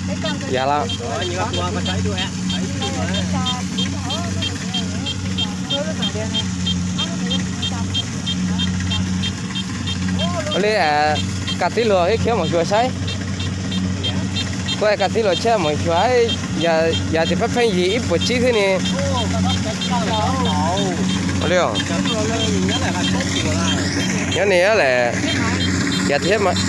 Yog lawm. Ua li, koj tij laug thiab khiav mus xyuas saib. Kuv koj tij laug thiab mus xyuas, yog tias pheej pheej yig ib puas tsib xwb ne. Ua li, nyob ne lawm, yog thiab mas.